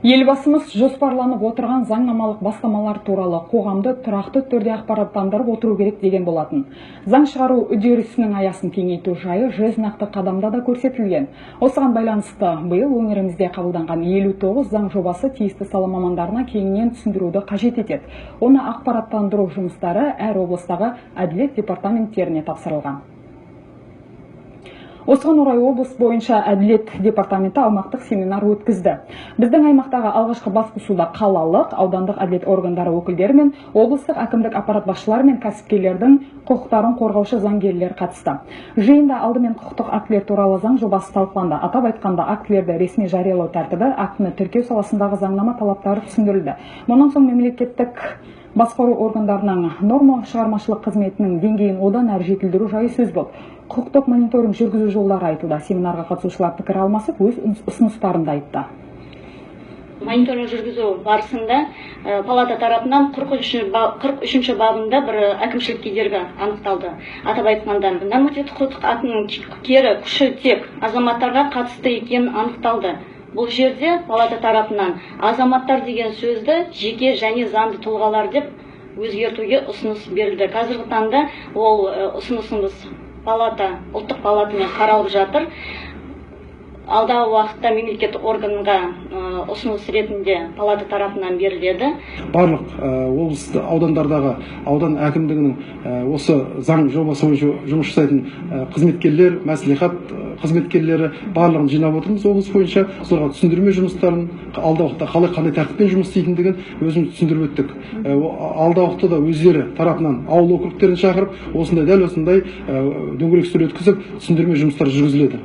Елбасымыз жоспарланып отырған заңнамалық бастамалар туралы қоғамды тұрақты түрде ақпараттандырып отыру керек деген болатын. Заң шығару үдерісінің аясын кеңейту жайы 100 нақты қадамда да көрсетілген. Осыған байланысты биыл өңірімізде қабылданған 59 заң жобасы тиісті сала мамандарына кеңінен түсіндіруді қажет етеді. Оны ақпараттандыру жұмыстары әр облыстағы әділет департаменттеріне тапсырылған. Осыған орай облыс бойынша әділет департаменті аумақтық семинар өткізді. Біздің аймақтағы алғашқы басқосуда қалалық, аудандық әділет органдары өкілдері мен облыстық әкімдік аппарат басшылары мен кәсіпкерлердің құқықтарын қорғаушы заңгерлер қатысты. Жиында алдымен құқықтық актілер туралы заң жобасы талқыланды. Атап айтқанда, актілерді ресми жариялау тәртібі, актіні тіркеу саласындағы заңнама талаптары түсіндірілді. Мұнан соң мемлекеттік басқару органдарының норма шығармашылық қызметінің деңгейін одан әрі жетілдіру жайы сөз болды. Құқықтық мониторинг жүргізу жолдары айтылды. Семинарға қатысушылар пікір алмасып, өз ұсыныстарын да айтты. Мониторинг жүргізу барысында палата тарапынан 43-ші бабында бір әкімшілік кедергі анықталды. Атап айтқанда, нормативтік құқықтық актінің кері күші тек азаматтарға қатысты екені анықталды. Бұл жерде палата тарапынан азаматтар деген сөзді жеке және заңды тұлғалар деп өзгертуге ұсыныс берілді. Қазіргі таңда ол ұсынысымыз палата, ұлттық палатамен қаралып жатыр. Алдағы уақытта мемлекеттік органға ұсыныс ретінде палата тарапынан беріледі. Барлық облыс аудандардағы аудан әкімдігінің осы заң жобасы бойынша жұмыс жасайтын қызметкерлер, мәслихат қызметкерлері барлығын жинап отырмыз облыс бойынша. Соларға түсіндірме жұмыстарын алдағы уақытта қалай, қандай тәртіппен жұмыс істейтіндігін өзіміз түсіндіріп өттік. Алдағы уақытта да өздері тарапынан ауыл округтерін шақырып, осындай дәл осындай дөңгелек үстел өткізіп, түсіндірме жұмыстары жүргізіледі.